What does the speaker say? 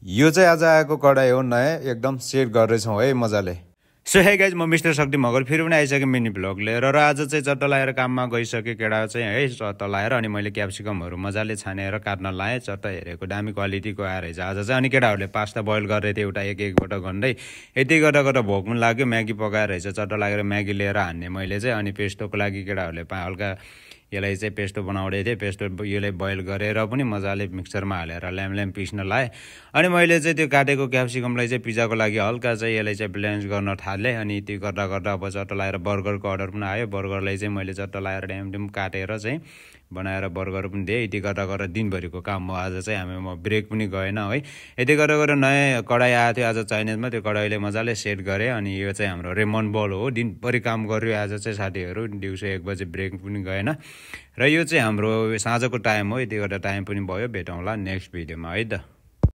यो चाहिँ आज आएको कडाई हो नयाँ एकदम सेट गर्दैछौँ है मजाले। सो हे गाइज म मिस्टर शक्ति मगर फेरि पनि आइसकेँ मिनी भ्लग लिएर र आज चाहिँ चट्टा लगाएर काममा गइसकेँ केटा चाहिँ है चट्टा लगाएर अनि मैले क्याप्सिकमहरू मजाले छानेर काट्न लाएँ। चट्टा हेरेको दामी क्वालिटीको आएर रहेछ आज चाहिँ। अनि केटाहरूले पास्ता बोइल गर्दै थियो एउटा एकबाट गन्दै यति गर्दा गर्दा भोक पनि लाग्यो। म्यागी पकाएर रहेछ चट्टा लागेर म्यागी लिएर हान्ने मैले चाहिँ। अनि पेस्टोको लागि केटाहरूले हल्का यसलाई चाहिँ पेस्टो बनाउँदै थिएँ। पेस्टो यसलाई बोइल गरेर पनि मजाले मिक्सरमा हालेर ल्याम पिस्न लाएँ। अनि मैले चाहिँ त्यो काटेको क्याप्सिकमलाई चाहिँ पिज्जाको लागि हल्का चाहिँ यसलाई चाहिँ ब्लेन्ड गर्न थालेँ। अनि त्यो गर्दा गर्दा अब चट्टा लगाएर बर्गरको अर्डर पनि आयो। बर्गरलाई चाहिँ मैले चट्टा लगाएर ड्याम काटेर चाहिँ बनाएर बर्गर पनि दिएँ। यति गर्दा गर्दा दिनभरिको काम हो आज चाहिँ। म ब्रेक पनि गएन है। यति गर्दा गर्दा नयाँ कडाई आएको थियो आज चाइनिजमा। त्यो कडाईले मजाले सेट गरेँ। अनि यो चाहिँ हाम्रो रेमन बल हो। दिनभरि काम गर्यो आज चाहिँ साथीहरू। दिउँसो 1 बजे ब्रेक पनि गएन। र यो चाहिँ हाम्रो साँझको टाइम हो। यति गर्दा टाइम पनि भयो। भेटौँला नेक्स्ट भिडियोमा है त।